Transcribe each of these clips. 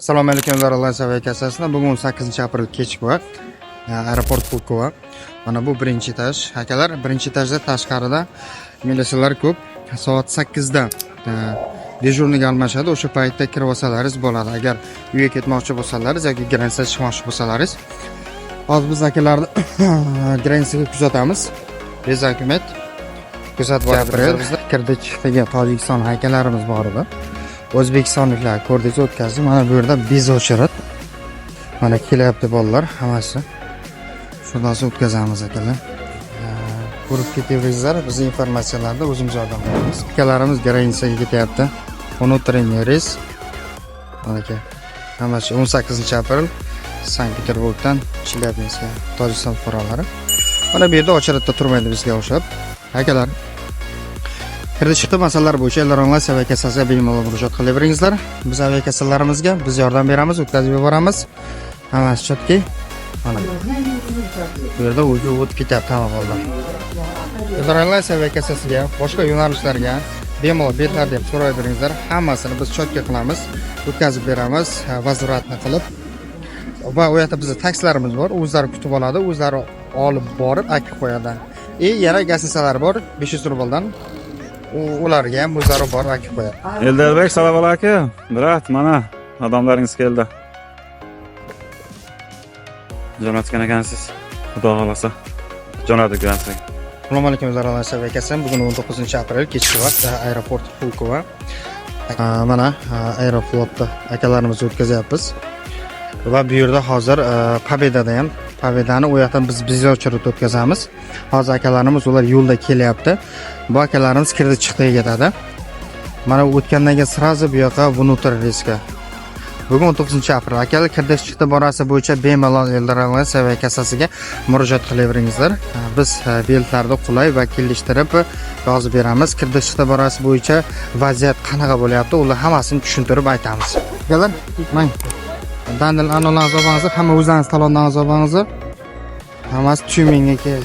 Assalomu alaykum, Airlines aviakassasida. Bugun 18 aprel, kechki vaqt. Aeroport Pulkovo. Mana bu birinchi etaj. Akalar, birinchi etajda tashqarida militsiyalar ko'p. Soat 8 da дежурный ga almashadi. O'sha paytda kirib olsalaringiz bo'ladi. Agar uyga ketmoqchi bo'lsalaringiz yoki граница chiqmoqchi bo'lsalaringiz. Hozir biz akalarni граница ga kuzatamiz. Без документ. Kuzatib aprel kirdi chiqdiga Tojikiston akalarimiz bor edi. O'zbekistonliklar ko'rdingiz, o'tkazdi. Mana bu yerda без очередь. Mana kelyapti bolalar hammasi. Shundan so'ng o'tkazamiz, akalar. Ko'rib ketaveringizlar, bizni informatsiyalarda o'zimiz yordam beramiz. Akalarimiz граница ga ketyapti. Внутренний reys. Mana aka. Hammasi 18 aprel Sankt-Peterburgdan Chelyabinskga Tojikiston fuqarolari. Mana bu yerda очередь da turmaydi bizga o'xshab. Akalar, kirdi chiqdi masalalar bo'yicha Eldor Airlines aviakassasiga bemalol murojaat qilaveringizlar. Biz aviakassalarimizga biz yordam beramiz, o'tkazib yuboramiz. Hammasi чётко. Mana. Bu yerda o'zi o'tib ketyapti hamma bolalar. Eldor Airlines aviakassasiga, boshqa yo'nalishlarga bemalol biletlar deb so'rayveringizlar. Hammasini biz чётко qilamiz, o'tkazib beramiz, возврат ni qilib. Va u yoqda bizda taksilarimiz bor, o'zlari kutib oladi, o'zlari olib borib akib qo'yadi. И yana гостиница lar bor 500 rubldan. Ularga ham o'zlari borib akib qo'yadi. Eldarbek, salom alaykum. Брат, mana odamlaringiz keldi. Jo'natgan ekansiz. Xudo xohlasa. Jo'nadik граница ga. Assalomu alaykum, Airlines aviakassam. Bugun 19 aprel, kechki vaqt, aeroport Pulkovo. Mana Aeroflotda akalarimizni o'tkazyapmiz. Va bu yerda hozir Победа da ham, Победа ni u yoqdan biz без очередь o'tkazamiz. Hozir akalarimiz ular yo'lda kelyapti. Bu akalarimiz kirdi chiqdiga ketadi. Mana o'tgandan keyin сразу bu yoqqa внутрь reysga. Bugun 19 aprel. Akalar, kirdi chiqdi borasi bo'yicha bemalol Eldor Airlines aviakassasiga murojaat qilaveringizlar. Biz biletlarni qulay va kelishtirib yozib beramiz. Kirdi chiqdi borasi bo'yicha vaziyat qanaqa bo'lyapti, ular hammasini tushuntirib aytamiz. Akalar, mang. Dandil anolarni olingizlar, hamma o'zlaringiz talondan olingizlar. Hammasi Tyumenga kel.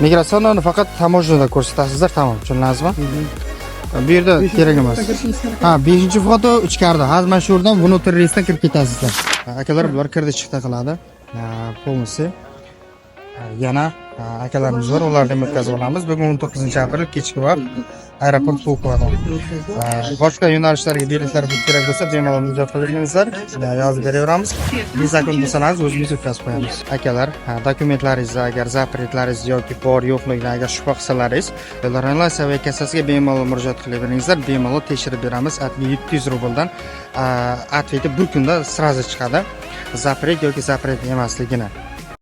Миграционный faqat таможня da ko'rsatasizlar, tamom, tushundingizmi? Bu yerda kerak emas. Ha, 5 вход ichkarida. Hozir mana shu yerdan внутрь reysdan kirib ketasizlar. Akalar, bular kirdi chiqdi qiladi. Полностью. Yana akalarimiz bor, ularni ham o'tkazib olamiz. Bugun 19 aprel, kechki vaqt, aeroport Pulkovoda. Boshqa yo'nalishlarga biletlar kerak bo'lsa, bemalol murojaat qilaveringizlar. Yozib beraveramiz. Виза kun bo'lsangiz, o'zimiz o'tkazib qo'yamiz. Akalar, dokumentlaringizni agar запрет laringiz yoki bor yo'qligini agar shubha qilsalaringiz, Eldor Airlines aviakassasiga bemalol murojaat qilaveringizlar. Bemalol tekshirib beramiz. Atga 700 rubldan ответ i bir kunda сразу chiqadi. Запрет yoki запрет emasligini.